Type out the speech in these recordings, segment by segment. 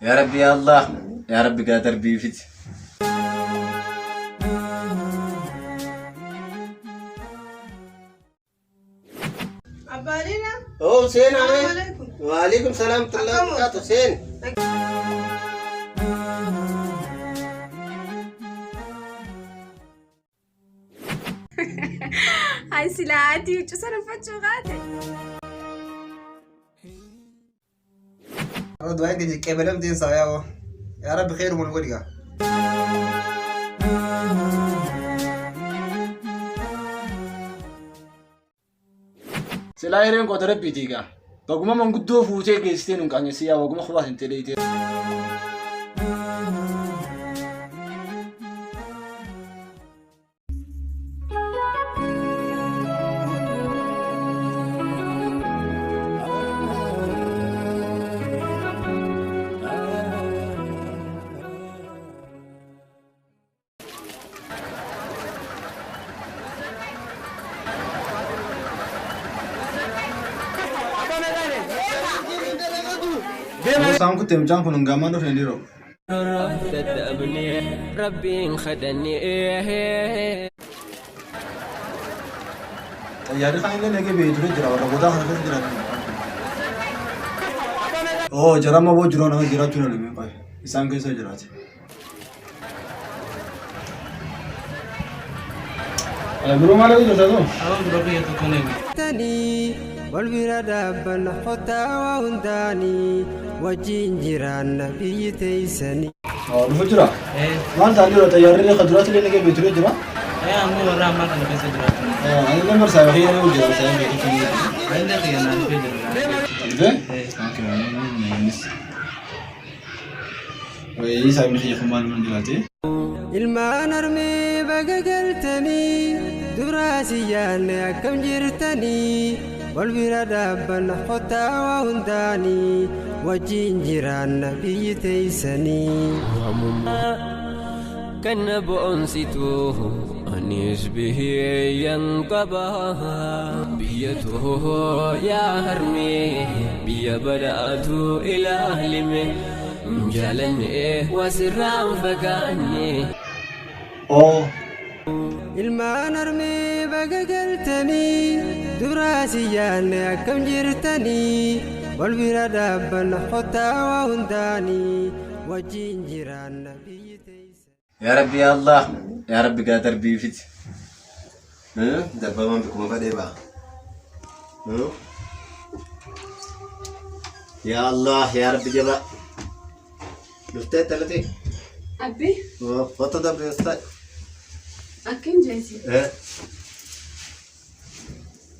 Yaa Rabbi yaa Allah yaa Rabbi gaa darbiifiti. Abbaaliina. Oh, seenaa mee? Salaamu alaikum. Waalaikum salaam warahmatullahi Akkam wabarakatuh. Seen. Ay silaa ati huccuu sana uffachuu kaate. Du'aan keenya qeebalamteen isaa yaa'oo. Yaa Rabbi khayruman godhi gaa. Silaa hireen qoota rabbiitii gaa. Baguma manguddoo fuutee geessitee nun qaanyessii yaa waguma kubaas hin ta'e. Isaan kuttee mucaan kun hangaamaan dhufne dhiiroo. Dadhabnee rabbiin kadhannee. Xayyaarri kan illee nagee biyya ture jira warra boodaa kana keessa jiraatu. Oo jarama boo jiruu nama jiraachuu danda'u qoy isaan keessa jiraate. Biroo maal hojjetaa too? Tanii wal bira dhaabbanna kottaa waa hundaanii wajjin jiraanna biyyi teessanii. Dhufu jira. Maal ta'an dhiiroo xayyaarri illee kan duraatti illee nagee biyya ture jira. Ammoo warra ammaa kana keessa jiraatu. Ani illee marsaa kiyya ni hojjeta marsaa kiyya ni hojjeta. Ani illee kiyya naa dhufee jira. Dhufee? Wayii saayibni kiyya kun maal mana jiraate? Ilmaan armee baga galtanii duraa si yaanne akkam jirtanii wal bira dhaabbanna kottaa waa hundaanii wajjin jiraanna biyyi teessanii. Kan na boonsitu anis biyyan qaba. Biyya too yaa harmee biyya badhaatu ilaalime. Jaalannee wasirraan fagaanne. Oo. Ilmaan armee baga galtanii duraa si yaanne akkam jirtanii wal bira dhaabbanna kottaa waa hundaanii wajjin jiraanna biyyi teessanii. Yaa Rabbi yaa Allah yaa Rabbi gaa darbiifiti. Dabbamaan bikkuma fadhee ba'a. Yaa Allah yaa Rabbi jabaa. Dhuftee talatee. Abbi Foto dabbe usta. akkin jeeti.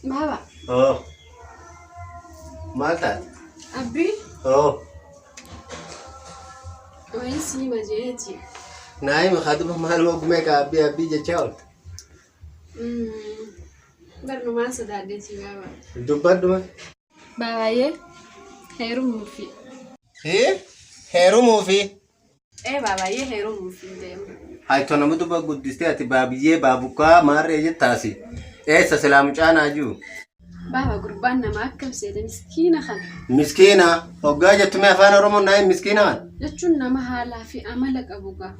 Baaba Oh. Maal taate? abbi Oh. wayii siima jeeti. Naayima kaaduma maal ogumee ka abbii abbii jechaa oolte. Barnumaan sodaadheeti baaba. Dubbadhuma. Baay'ee heerumuufi. Heerumuufi. Ee baay'ee heerumuufi deema. Hayto nama duba guddistee ati baabiyyee baabukkaa maarree jettaasi. Eessa silaa mucaan haajuu? Baaba gurbaan nama akkam seete miskiina kana. Miskiina hoggaa jettu mee afaan Oromoo naayin miskiina kan? Jechuun nama haalaa fi amala qabu gaa.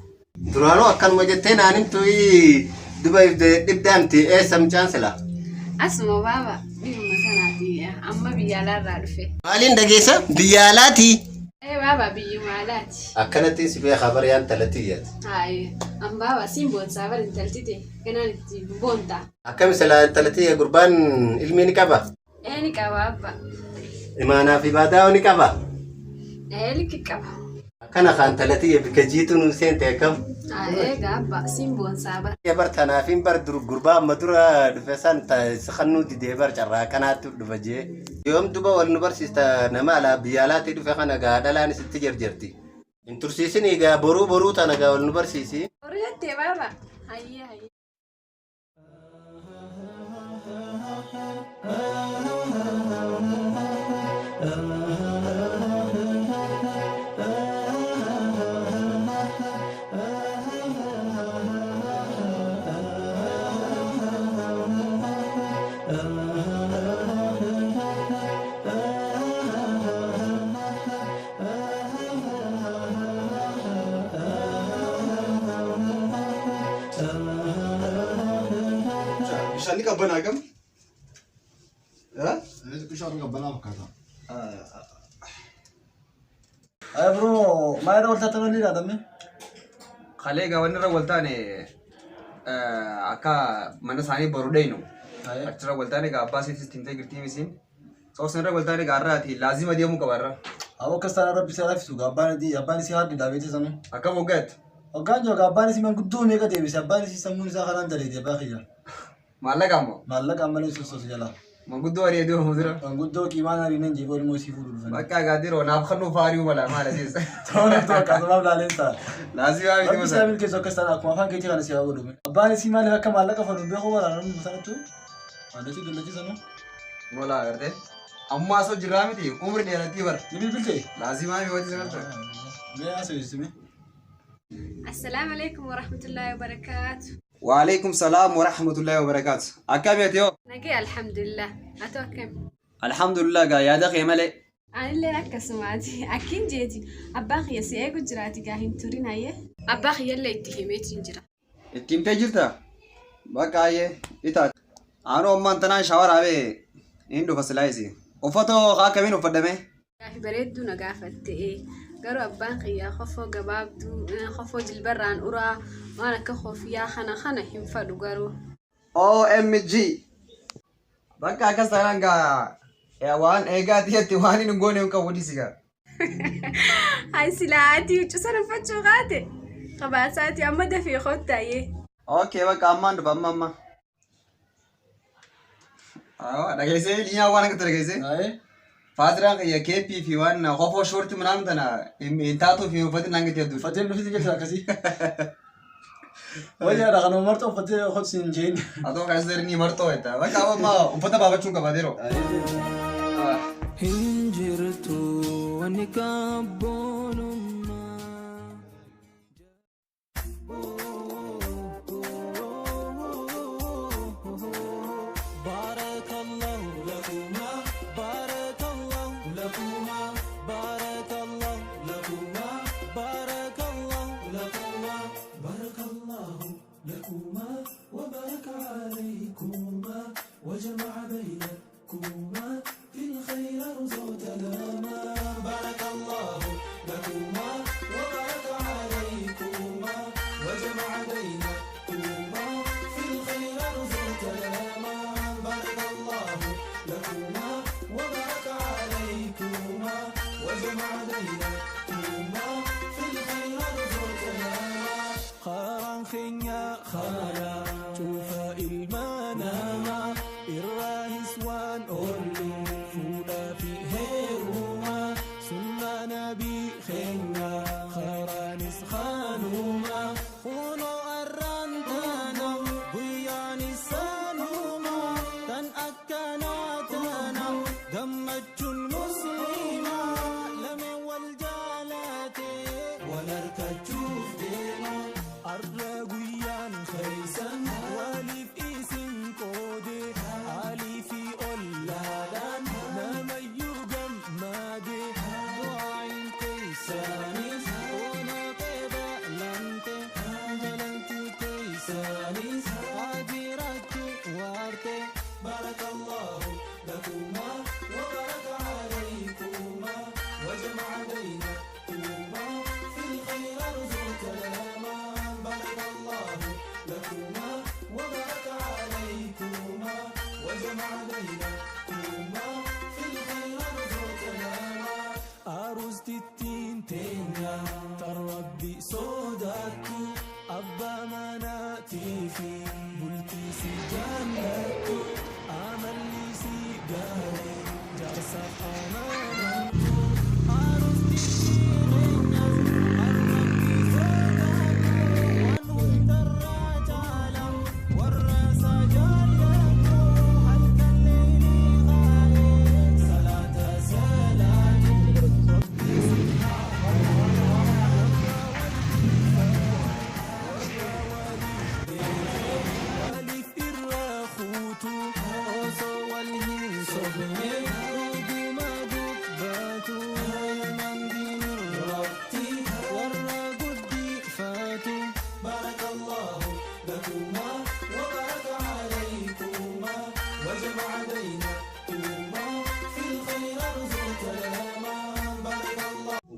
Duraanuu akkanuma jettee naan himtu duba dhibdaamti eessa mucaan silaa? Asuma baaba dhiyuma sanaati amma biyya alaarraa dhufe. Maaliin dhageessa? Biyya alaati. Ee baaba biyyuma alaati. Akkanatti si beekaa bariyaan talatiyyaati. Haayee an baaba siin boonsaa bar intalti ta'e ganaan itti boontaa. Akkami silaa intalatiyya gurbaan ilmii ni qaba? Ee ni qaba abba. Imaanaa fi baadaa ni qaba? Ee likki qaba. Akkana kaan talatiyya bikka jiitu nu seente akkam? Egaa abba siin boonsaa bar. Bar tanaafiin bar dur gurbaa amma dura dhufe san siqannuu didee bar carraa kanaatti dhufa jee. Yoom duba wal nu barsiista nama alaa biyya alaatii dhufe kana gaa dhalaan isitti jarjarti. Hin tursiisin egaa boruu boruu tana gaa wal nu barsiisi. Horii jettee baaba. Hayyee hayyee. Bishaan qabbanaa kam? Bishaan qabbanaa fakkaata. Ay bro, maal irra waltaatan olii ilaadame? Kalee egaa wanni irra waltaane akka mana isaanii boru dheynu. Achirra waltaane egaa abbaa isiitis ittiin ta'e girtii misiin. Sababa irra waltaane egaa har'aati laazima deemuu qaba har'a. Awwa akkas taanaan rabbi si haa laffisu gaa abbaan isii haadhi dhaabeeti sanuu. Akkam hoggaatti? Hoggaan jiru gaa abbaan isii manguddoo meeqa deebise abbaan isii sammuun isaa kanaan daleete abbaa kiyya. Maallaqa ammoo? Maallaqa ammalee sossoosu jalaa. Manguddoo ari'ee deemu dura. Manguddoo qiimaan ariineen jeeboo ilmoo isii fuudhu dhufanii. Bakka egaa diroo naaf kannuu faari'uu mala maal asiis. Toona too akkasumaaf laaleen ta'a. Laazima miti Rabbi si haa milkeessu akkas taana akkuma afaan keetii kana si haa godhu. Abbaan isii maaliif akka maallaqa fadhu hin beeku bara namni sanattu. Maallachi dullachi sanuu. Mola agartee. Ammaa asoo jirraa miti umri dheerattii bara. Ni bilbiltee? Laazimaa mi wati sanatti. Mee haasofsiisi mee. Assalaamu alaikum warahmatullaahi wabarakaatu. Waalaikum salaam warahmatullaahi wabarakaatu. Akkami ati hoo? Nagee alhamdulillah. Atoo akkami? Alhamdulillah gaa yaada kee malee. Anilleen akkasumaati. Akkin jeeti. Abbaan kiyya si eegu jiraati gaa hin turin hayyee. Abbaa kiyyallee itti himeetiin jira. Itti himtee jirta? Bakka hayyee itaati. Anuu ammaan tanaan shaawaraa bee hin dhufa silaayisi. Uffata hoo akkamiin uffadhame? Gaafi bareedduu na gaafatte. Garuu abbaan kiyya kofoo gabaabduu, kofoo jilbarraan uraa, waan akka kofiyaa kana kana hin fadhu garuu. OMG! Bakka akkas taanaan gaa waan eegaa tiyyatti waan hin goone hin qabu dhiisi gaa. Hay silaa ati huccuu sana uffachuu kaate? Qabaasaati amma dafii koottaayyee. Okay bakka ammaan dhufa amma amma. Awa dhageessee liinyaa waan akka dhageessee. Faatiraan kiyya keeppii fi waan kofoo shoortii minaan tana hin taatuu fi uffatin hanga itti hedduu. Uffatee dhufti jechuudha akkasii. Wayyaadha kanuma marxoo uffattee hojii hin jeen. Atoo kan asirra ni marxoo jetta. Bakka amma uffata baafachuun qaba yeroo. Hin jirtu wanni kabboonummaa.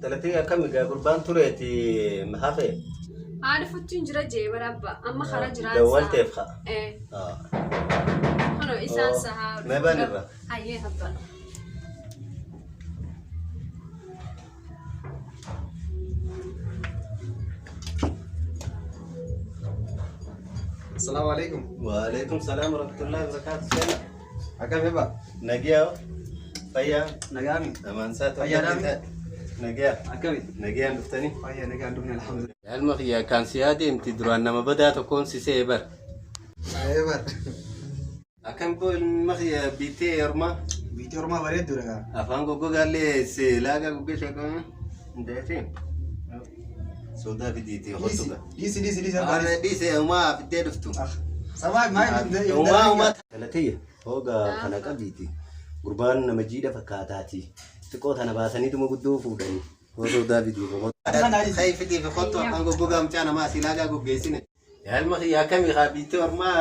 Intalattii akkami gaa gurbaan tureeti hafe. Haadha futtuun jira jee bara abba. Amma karaa jiraan Dawwalteef haa. Eh. Kunoo isaan sahaa. Mee banirra. Hayyee abba. Assalaamu alaikum. Waalaikum salaam warahmatullahi wabarakatuh. Seena. Akkam eebba? Nagiyaa. Fayyaa. Nagaami. Amansaa Fayyaadhaami. Nagiyaa. Akkami? Nagiyaan dhuftanii. Fayyaa nagaan dhufne alhamdulillah. Ilma kiyya kan si adeemti duraan nama badaa tokkoon si se'e bar. Eebba. Akkam koo ilma kiyya biittee ormaa. Biitii ormaa bareedduudha gaa. Afaan goggogaallee si laagaa goggee sheekame. Ndeeti. Sodaa fidiitii hottu gaa. Dhiisi dhiisi dhiisi abbaa dhiisi. Dhiise uumaa fiddee dhuftu. Sabaa maal Uumaa uumaa. Galatiyya hooga kana qabiiti. Gurbaan nama jiidha fakkaataati. Xiqqoo tana baasaniituma guddoo fuudhanii. Hoo sodaa fidiif hottu. Kai fidiif hottu afaan goggogaa mucaa namaa si laagaa goggeessine. Ilma kiyya akkamii haa biittee ormaa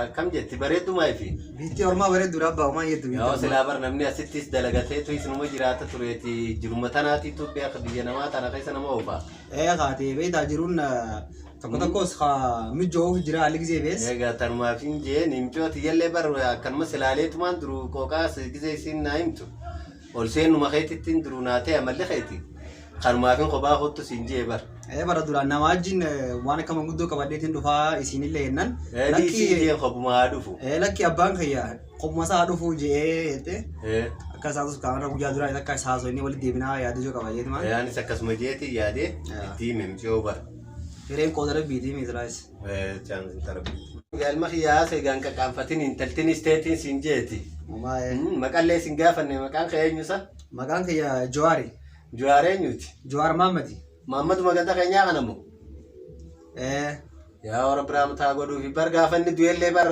akkam jetti bareeddumaa fi. Biitii ormaa bareedduudha abbaa homaa jettu biitii Yoo ormaa. silaa bar namni asittis dalagateetu isinuma jiraata tureeti jiruma tanaatiitu beeka biyya namaa tana keessa nama oofa. Ee kaatee beektaa jiruun tokko tokkos haa mijoof jira haalli gisee bees. Egaa tanumaaf hin jee nimcooti yallee bar akkanuma silaaleetumaan duru qooqaas gisee isiin naa himtu. Ol seenuma keetittiin duru naa ta'e amalli keeti. Kanumaaf hin kophaa kottu siin jee bar. Ee bara duraan nama wajjin waan akka manguddoo qabadheetiin dhufaa isiinillee jennaan. Dhiisii jee kophumaa haa dhufu. Ee lakki abbaan kiyya kophuma isaa dhufuu je'ee jette. Ee Akka isaatus kaanarra guyyaa duraa akka isaa haasofnee walitti deebinaa yaada ijoo qaba jeetumaan. anis akkasuma jeeti yaadee itti hime micoo bar. Hireen qooda rabbiitii miitiraayis. Ilma kiyyaa seegaan qaqqaanfatin intaltin isteetiin siin jeeti. Uumaa Maqallee siin gaafanne maqaan kee eenyusa? Maqaan kiyya Jawaari. Jawaar eenyuti? Jawaar Maammadi. Maammadu maganta keenyaa kana moo? Ee Yaa warra biraa mataa godhuufi bar gaafanni du'ellee bar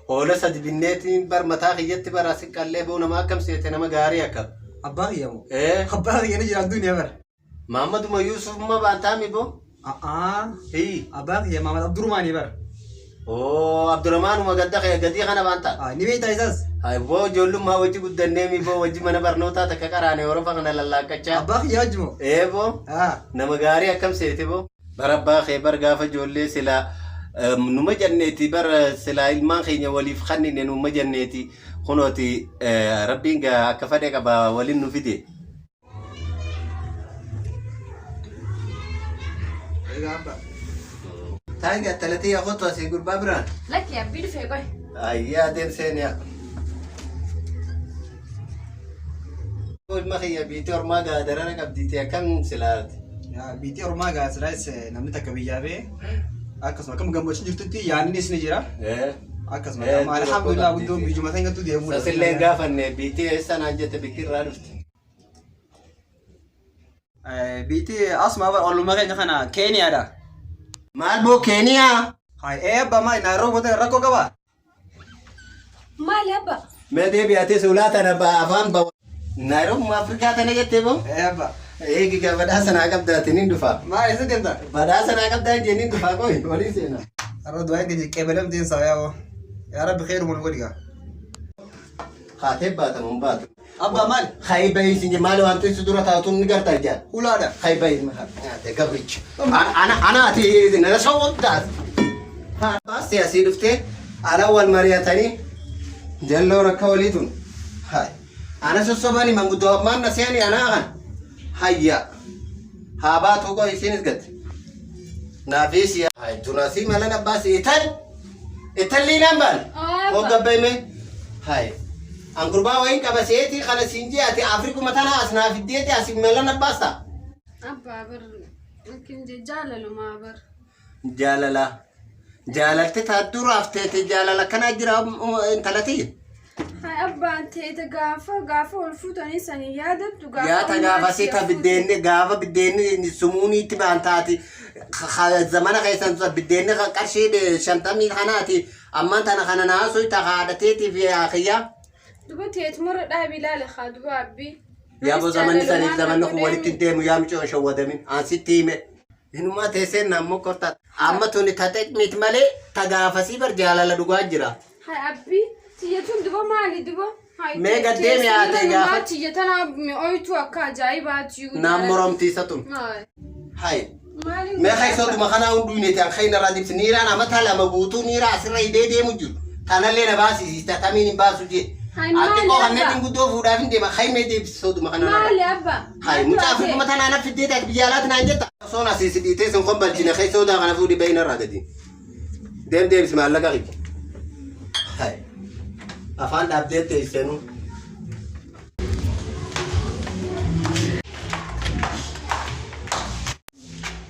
hoola sadi binneetiin bar mataa kiyyatti bar asi qallee boo nama akkam seete nama gaarii akkam. Abbaa kiyya moo? Ee Abbaa kiyya ni jiraan duuniyaa bara. Maammaduma Yuusuf ma baantaami boo? A'aa. Hii. Abbaa kiyya Maamad Abdurumaanii bara. Oo Abdurrahmaanuma gadda kee gadii kana baantaa? Ni beektaa isaas? Hai boo ijoollummaa wajji guddannee mi boo wajji mana barnootaa takka qaraane horofa kana lallaaqqachaa. Abbaa kiyya wajji moo? Ee boo nama gaarii akkam seete boo. Bara abbaa kee bar gaafa ijoollee silaa numa janneeti bar silaa ilmaan keenya waliif kannine numa janneeti kunooti rabbiin gaa akka fedhe qaba waliin nu fide. Egaa abbaa. Taangi attalatii yaa kottu asii gurbaa biraan. Lakki abbii dhufee qoy. Ayyaa adeemseen yaa. Ilma kiyya biitii ormaa gaa darara qabdiiti akkam silaati. Biitii ormaa gaa silaayis namni takka biyyaa ba'e akkasuma akkam gammachuun jirtutti yaadnis ni jira. Akkasuma alhamdulillah guddoon biyyuma san gattu deemuu. Sasillee gaafanne biitii eessa naan jette bikki irraa dhufte. Biitii asuma bara ollummaa keenya kana Keeniyaadha. Maal boo Keeniyaa? Hai ee abbaa maali Naayiroo goota rakkoo qabaa? Maali abba? Mee deebi'atee suulaa tana afaan bawa. Naayiroo Afrikaa tana jettee boo? Ee abbaa. Eegi gaa badhaasa naa qabdaatiin hin dhufa. Maali isa deemta? Badhaasa naa qabdaa jeen hin dhufaa qoy walii seena. Har'a du'aa hin qeebalamteen saa yaa'oo. Yaa Rabbi khairu mun godhi gaa. Haatee baatamu hin baatu. Abbaa maali? Hayi bayi sin maali waan teessu dura taatu ni gartaa jaa. Ulaadha. Hayi bayi gabricha. Ana ana ati nana sawwaddaas. Baastee asii dhuftee ala wal mari'atanii jalloo rakka walii tun. Hayi. Ana sossobani manguddoo ammaan na seeni anaa kan. Hayya. Haa baatu qoy isinis gatti. Naafis yaa. Hayi tunasii malan abbaas ital. Italli naan baal. Hoggabbame. Hayi. An gurbaa wayiin qaba seetii kana siin jee ati Afrikuma tana as naa fiddeeti as malan abbaasta. Abbaa bar akkin jee jaalalumaa bar. Jaalala. Jaalalte taa duraaf teete jaalala kanaa jira intalati. Hai abbaan teete gaafa gaafa ol fuutanii sanii yaadattu gaafa. Yaata gaafa si ta biddeenni gaafa biddeenni sumuuniitti baan taati zamana keessan biddeenni qarshii shantamii kanaati ammaan tana kana naasuu ta haadhateetii fi kiyyaa. Duba teetumara dhaabi ilaale haa duba abbii. Yaa zamanni saniif zamanni kun walitti hin deemu yaa mucoo hin shawwadamin an sitti hime. Hinumaa teesseen naammoo kortaa. Amma tuni ta miti malee ta gaafasii bar jaalala dhugaa jira. Hai abbii tiyyatuun duba maali duba? Mee gaddee mi'aatee gaafa. Tiyya tana mi'ooytu akka ajaa'ibaati. Naan moromtiisa tun. Hayi. Mee keessootuma kanaa hunduu hin eetan kan irraa dibsi niiraan amata lama guutuu niiraa asirra hidhee deemu jiru. Tanallee na baasisiista tamiin hin baasu jee. Hayi Ati maali koo kanneen abbaa? guddoo fuudhaaf hin deema hayi mee deebisisootuma kana. Maali abbaa? Hayi mucaa fuudhuma tanaa na fiddee taate biyya alaatti naan jetta. Osoon asii si dhiitee sun kon balchine keessootaa kana fuudhi bahin irraa gadi. Deem deebisi maallaqa kiyya. Hayi. Afaan dhaabdee teessenuu.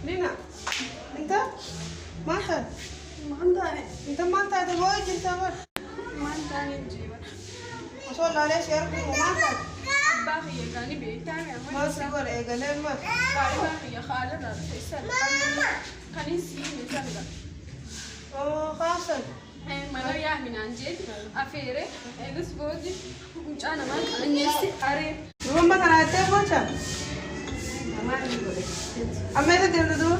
Lina, inta maal taate? Maal taane? Inta maal taate boo'ee jirta bar? Maal taane jiba? Osoo laalee si arguu maal taate? Abbaa kiyya gaanii beektaa mi amma? Maal si godhe eegalee maal? Abbaa kiyya haala irraa dhufe sana. Kan hin siine sana. Oo kaasan. Mana yaaminaan jeeti afeere eegas boodi mucaa namaa qaanyeessi aree. Duba kana jettee bocha? Amma eessa deemta duba?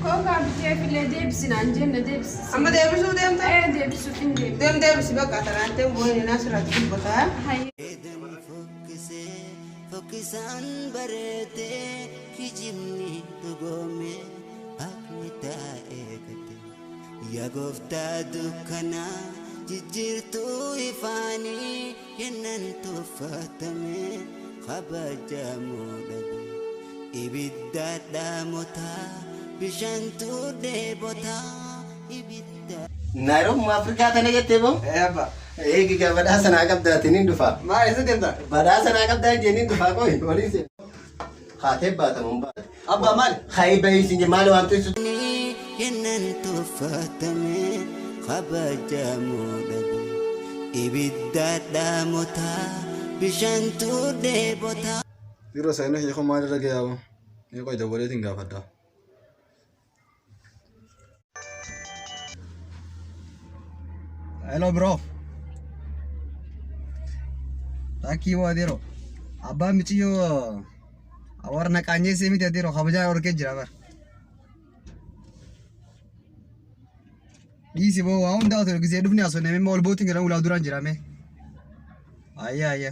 Kookaa bitee filee deebisinaan jenna deebisi. Amma deebisuu deemta? Ee deebisuuf hin deemu. Deem deebisi bakka tanaan ta'e boo'ee naa sirraatti dubbata. Fokkisaan bareedee kijibni dhugoome haqni taa'ee gate. Yaa gooftaa dukkanaa jijjiirtuu ifaanii kennan tuffatame kabajamuu dhabe. Ibidda dhaamotaa bishaantu dheebotaa ibidda. Naayiroobi Afrikaa tana jettee boo? Ee abbaa. Eegi gaa badhaasa naa qabdaatiin hin dhufa. Maal eessa deemta? Badhaasa naa qabdaa jeen hin dhufaa qoy waliin seen. Haatee baatamu hin baate. Abbaa maali? Hayi bahii siin maali waan teessu. Kennan tuffatame kabajamuu dhabe. Ibidda dhaamotaa bishaantu dheebotaa. Yeroo isaanii hiikoo maalirra gahaa Ni qoy dawwaleetiin gaafadha. Hello bro. Lakkii boo adeero. Abbaan miciyyoo warra naqaanyeessee miti adeero kabajaa horkee jira bar. Dhiisi boo waa hundaa otoo gisee dhufne asoo namni ol bootiin gara ulaa duraan jira mee. Ayya ayya.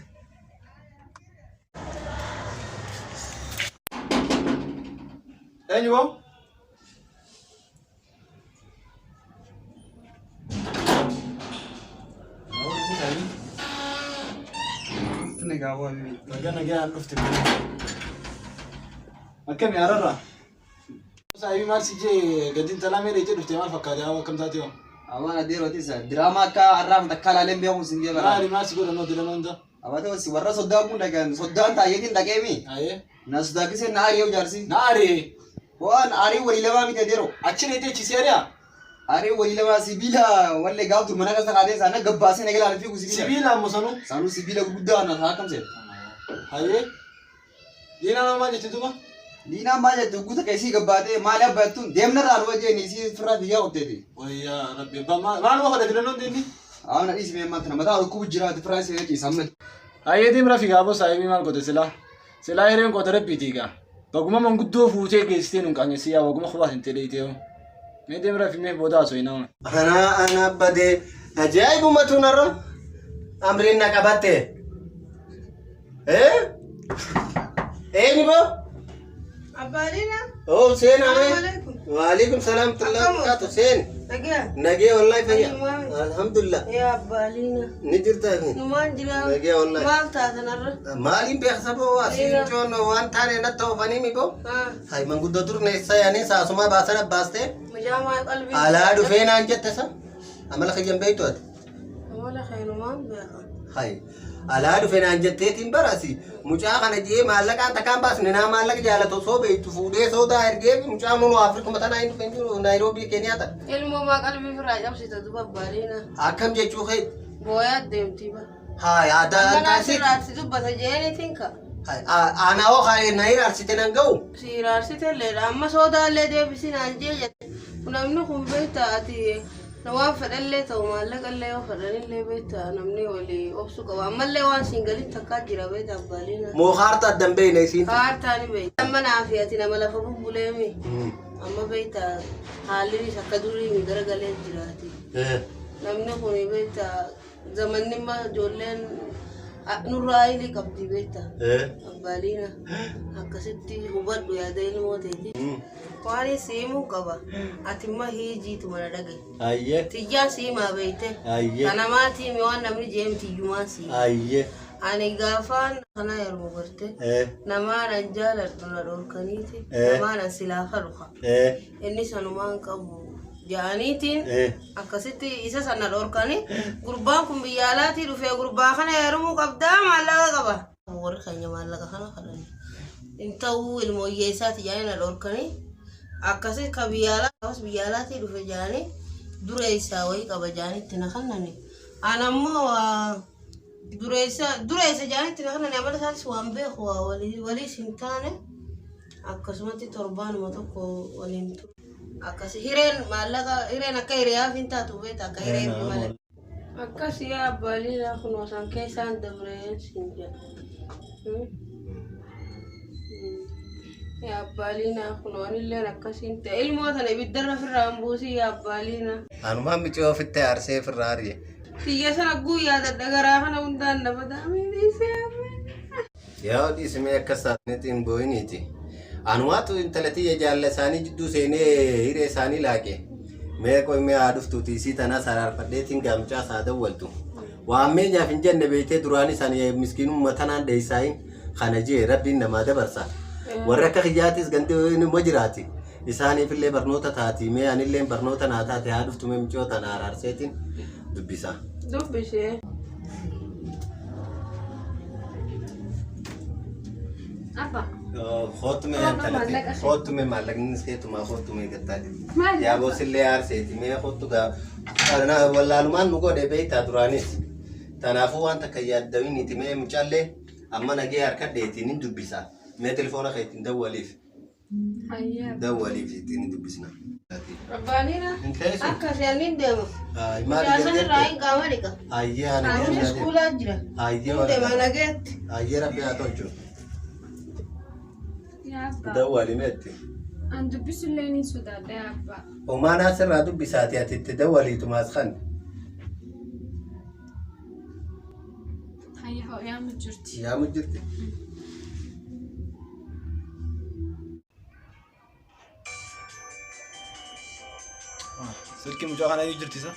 Eenyu boo? Dhufne gaafoo habibi. Nagaa nagaan dhufte. Akkami ararra? Saayibii maal si jee gadiin talaa mee dheeyitee dhufte maal fakkaate haa akkam taate hoo? Amaan adeero tisa diraamaa akka har'aaf takka ilaaleen beeku sin jee bara. Maali maal si godhan hoo diraamaa hunda? Abate si warra soddaa kun dhaqan soddaan taayyeetiin dhaqeemi. Ayee. Na sodaachisee na ari'ee jaarsi. Na ari'ee. Waan arii walii lamaa miti adeero. Achi dheeyitee achi si ari'a? Arii walii lamaa sibiila wallee gaaf dur mana keessa kaatee sana gabbaasee na galaan fiigu sibiila. Sibiila ammoo sanuu? Sanuu sibiila gurguddaa na haa kam seeta. Hayee. Diinaa nama maal jetti duuba? Diinaan maal jetti guuta keessii gabbaatee maali abba jettuun deemna irraa nu wajjin isii firraa biyyaa qotteeti. Wayyaa rabbi abbaa maal maaluma kadhate filannoon deemni? Amma dhiisi mee maal tana mataa dhukkubu jira ati firraa isii ciisa amma. Hayyee deem rafi gaa boo saahibii maal goote silaa. Silaa hireen qoota rabbiitii gaa. Baguma manguddoo fuutee geessitee nun qaanyessii yaa waguma kubaas hin ta'e hoo. Mee deem rafi mee booda haasoo hin hawan. Anaa ana badee ajaa'ibuma tunarra amriin na qabatte. Eh? Eenyu boo? Abbaadina. Oh seenaa mee? Alaikum. Waalaikum salaam tullaa Akkam barakaatu seen. Nagaa. Nagee wallahi fayya. Fayyummaa. Alhamdulillah. Yaa abbaadina. Ni jirta. Numaan jira. Nagee wallahi. Maal taatan har'a? Maaliin beeksisa boo asiin coon waan taane natti oofanii mi boo? Haa. Hay manguddoo dur neessa yaanii saasumaa baasan abbaastee Mucaa maal qalbii. alaa dhufee naan jette sa amala kiyyan beektu ati. Amala keenumaan beeka. Hay alaa dhufee naan jetteetiin barasi mucaa kana jee maallaqaan takkaan baasne naa maallaqa jaalatu osoo beektu fuudhee soodaa ergee mucaa nunu Afrikuma tanaa hin dhufeen jiru Naayiroobii Keeniyaa ta'a. Ilmoo maa qalbii firaa cabsita duba abbaadina. Akkam jechuu kee Booyaa deemtii ba. Hay aadaa Amma naa taasise. sirraatti dubbata jeenitiin ka. Hay aanaa hoo hay na hiraarsite nan ga'u. Si hiraarsite illeedha. Amma soodaallee deebisinaan jee jette. Namni kun beektaa ati waan fedhallee ta'u maallaqallee yoo fedhanillee beektaa namni walii obsu qaba. Ammallee waan siin galiin takkaa jira beektaa abbaaliina. Moo kaartaa addan beekne isiin. Kaartaa ni beekta. Amma naafi ati nama lafa bubbuleemi. Amma beektaa haallinis akka durii garagalee jiraati. Namni kun beektaa zamanni amma ijoolleen Nurraa ilii qabdi beekta. Eh. Abbaaliina akkasitti hubadhu yaada ilmoo teeti. Waan siimuu qaba. Ati immoo hiijiitu mana dhagaye. Ayyee. Tiyyaa siimaa beekte. Ayyee. Kana maatii mi waan namni jeem tiyyumaan siima. Ayyee. Ani gaafaan kana yeroo garte Eh. namaan an jaaladhu na dhorkaniiti. Eh. Namaan an silaa kadhuka. Eh. Inni sanumaan qabu ja'aniitiin Eh. akkasitti isa sana dhorkanii gurbaan kun biyya alaatii dhufee gurbaa kana heerumuu qabdaa maallaqa qaba. Warri keenya maallaqa kana kadhanne. Hin ta'uu ilmooyyee isaati jedhanii na dhorkanii akkasi ka biyya alaa gaafas biyya alaatii dhufe jedhanii dureessaa wayii qaba jedhanii itti na kennani. Ana ammoo waa dureessa dureessa jedhanii itti na kennani amala isaatis waan beeku waa walii waliis hin taane akkasumatti torbaanuma tokko waliin ture. Akkasi hireen maallaqa hireen akka hiriyaaf hin taatu beekta akka hireef malee. Akkas yaa abbaa kun osoo keessaan dabreen siin jedha. Yaa abbaa liinaa kun anilleen akkasiin ta'e ilmoo tana ibiddarra ofirraa hin buusin yaa abbaa liinaa. Anumaan micoo ofitti aarsee ofirraa ari'e. Tiyya sana guyyaa garaa kana hundaan na badaamee dhiisee abbaa. Yaa dhiisimee akka isaaniitti hin boo'iniiti. Anumaatu intala tiyya jaalla isaanii jidduu seenee hiree isaanii laaqe. Mee qoy mee haa dhuftuuti isii tanaas araarfadheetiin gaamcaa isaa dawwaltu. Waan meenyaaf hin jenne beektee duraan isaanii miskiinummaa tanaan dheessaayin kana jee rabbiin namaa dabarsa. Warri akka kiyyaatis gandi nima jiraati. Isaaniif illee barnoota taati. Mee anillee barnoota naa taate haa dhuftu mee micoo tana araarseetiin dubbisa. Dubbisee. Abba. Kootu mee intalati. Kootu mee maallaqni seetumaa kootu mee gattaati. Maali? Yaa boosillee aarseeti mee kootu gaa. Wallaalumaan nu godhe beektaa duraanis. Kanaafuu waan takka yaaddawiniiti mee mucaallee amma nagee harka dheetiin hin dubbisa. Mee telefoona keetiin dawwaliif. Hayyaa. Dawwaliif ittiin hin dubbisna. Abbaa liinaa. Hin teessu. Akkas annin deema. Maali Jaarsan irraa jarjarte? hin qaama dhiqa. Ayyee ani Qaamni deemna. iskuulaa jira. Ayyee Hin deema nageetti. Ayyee rabbi haa tolchu. Yaa abbaa. Dawwali meetti. An dubbisullee ni sodaadha yaa abbaa. Omaan asirraa dubbisaati ati itti dawwaliitumaas kan. Hayya hoo yaamu jirti. Yaamu jirti. Silkii mucaa kana iyyuu jirti isa.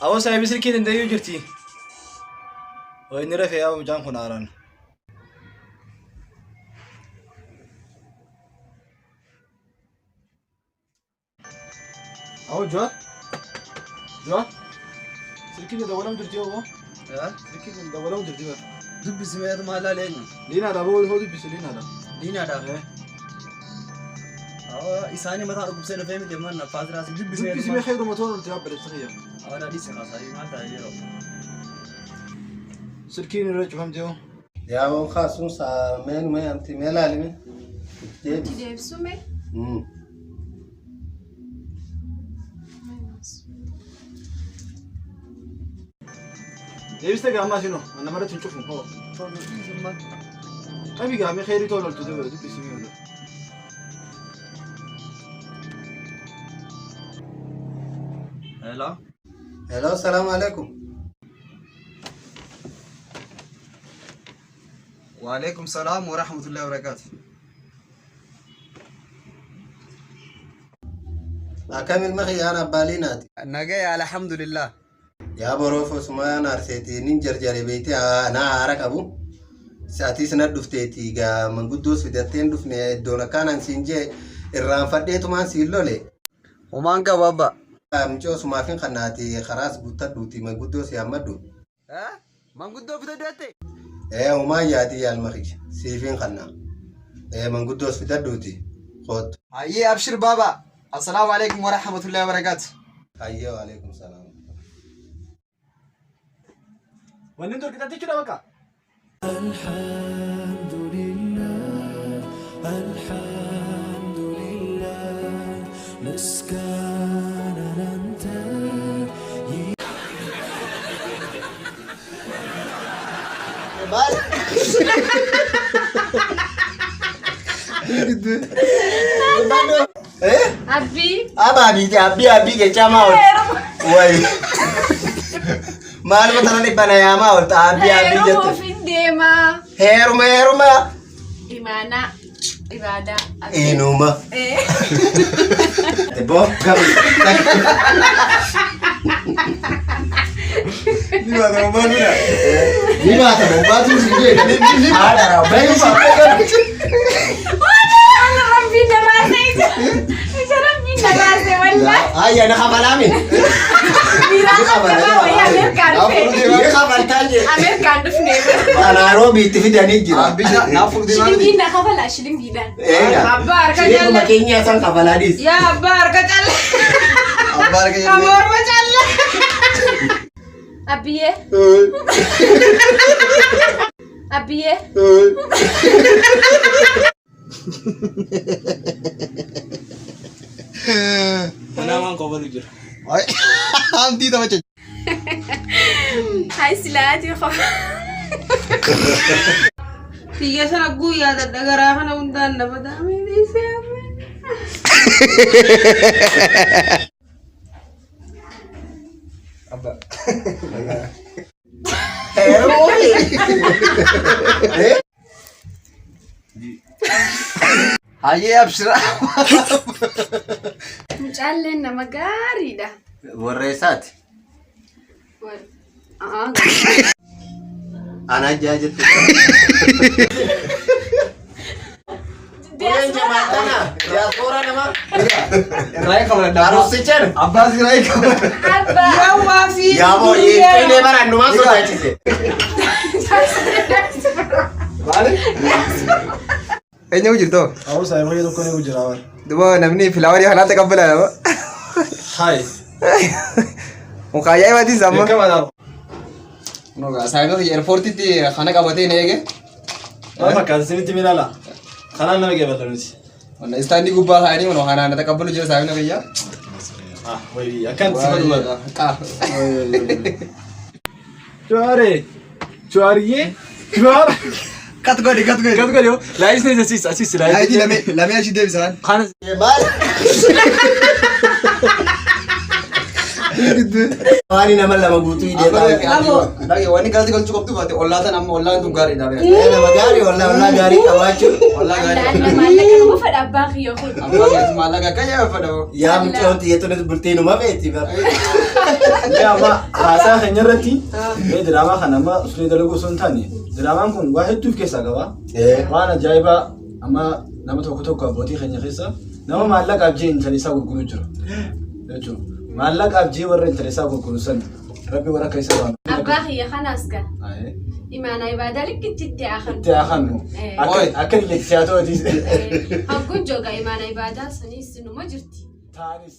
Awwa saahibii silkii danda'e iyyuu jirti. Waa inni rafee yaa mucaan kun haaraan. Awwa Jawaar. Jawaar. Silkiin dawwalam jirti yoo. Silkiin dawwalam jirti bara. Dubbisi mee maal laalee Liinaadha boo hoo dubbisu liinaadha. Liinaadha. Awwa isaanii mataa dhukkubsee dhufee miti mana faasiraas dubbisi mee Dubbisi mee xeeruma toon olti abbalessa xiyya. Awwa dhiisi haasaa maal ta'a yeroo. Silkiin irra cufamte yoo. Yaa waan kaasuun saa mee mee amti mee laalime. Itti deebisuu mee? Deebiste gaammaa sinoo namarratti hin cufu hoo. Qabi gaamee xeerii toon oltu dabala dubbisi mee oolu. Hello. Hello, salaamu alaikum. Waalaikum salaam wa rahmatullahi wa barakaatu. Akkam ilma kiyyaan abbaa liinaati. Nagaya alhamdulillah. Yaa boroof osumaan aarseeti nin jarjare beeyte naa haara qabu. Sa'aatii sana dhufteeti gaa manguddoos fidatteen dhufne iddoon akkaanaan siin jee irraanfadheetumaan siin lole. Homaan qabu abba. Mucoo osumaafin kannaati karaas guuttadhuuti manguddoos yaammadhu. Manguddoo fidadhu Ee homaan yaadii yaalma kiyya siifiin kannaa. Ee manguddoos fidadhuuti kootu. Hayyee abshir baaba. Assalaamu alaikum wa rahmatullahi wa barakaatu. Hayyee waalaikum salaam. Wanni nuti argitan jechuudha bakka. الحمد لله الحمد لله مسكانا أنت Eh? Abbii. Abaabiiti abbii abbii jechaa maa oolti? Wayi. Maaluma tana dhibbana yaamaa oolta abbii abbii Heeruma jette. ofiin Heerumaa. Heeruma heeruma. Imaanaa. Ibaadaa. Inuma. Boo gabi. Ni baata bobbaa. Ni baata bobbaatu si jedhe. Ni baata. Ana rabbiin na baase ija. Ija rabbiin na baase wallaahi. Ayya na kabalaami. Miiraan qabaa wayii Ameerikaan dhufe. Ni kabaltaa jee. Ameerikaan dhufne. Naaroobii itti fidanii jira. Naaf furdee maal Shilingiin na kafalaa shilingiidhaan. Abbaa harka Shilinguma calle. keenya san kabalaa dhiis. Yaa abbaa harka calle. Abbaa harka Ka morma calle. Abbiyyee. Abbiyyee. Manaa waan qofaatu jira. Hamdii taphacha. Hai silaatii qofa. Tiyya sana guyyaa dadhagaraa kana hundaan nama daamee dhiisee hafe. Abbaa. Hayyee abshira. Mucaalleen nama gaariidha. Warra eessaati? Anaa jaa jettu. Uleen jamaatana. Diyaaspoora nama. Irraa qabna. Aruusichaan. Abbaa siraa qabna. Abbaa. Yaa waa fi. Yaa boo hiikkee bara annumaa sodaachise. Maali? Eenyu jirtu? Awwa saayiba kiyya tokko ni jira waan. Duba namni filaawarii kanaatti qabbala nama. Hai. Mukaayyaa himatiin samma. Beekamaadha. Noga saayiba kiyya eerpoortiitti kana qabatee na eege. Maal fakkaata isinitti milaala? Kanaan nama geeballa nuti. Istaandii gubbaa kaa'anii manoo kanaan na taqabbalu jira saayiba kiyya. Ah, wayi akkan si fadhu bara. Qaa. Cuwaare. Cuwaariyyee. Cuwaar. Kat godhi kat godhi. Kat godhi. Laayisni asis asis Laayitii lamee lamee ashii deebisaan. Kana Maal? Waan nama lama guutuu hidhee taa'u. Wanni galti galchuu qabdu baate ollaa tan amma ollaan tun gaariidha. Nama gaarii ollaa ollaa gaarii qabaachuun. Ollaa gaarii. Alla maallaqa nama fedha abbaa kiyya kun. Abbaa keessa maallaqa akka yaa fedhamu. Yaa mucaan xiyyeetunis bultii numa feeti bara. Amma haasaa keenya irratti mee diraamaa kana amma usulee dalaguu osoo hin taane diraamaan kun waa hedduu of keessaa qaba. Waan ajaa'ibaa amma nama tokko tokko abbootii keenya keessa nama maallaqaaf jee intala isaa gurguru jira. Jechuudha. Maallaqaaf jee warra intala isaa gurguru san rabbi warra akka isa waan. Abbaa kiyya kanaas gaa. Imaanaa ibaadaa likkitti itti haa Itti haa kannu. Akka illee siyaatootis. Hagguun jooga imaanaa ibaadaa saniis numa jirti. Taanis.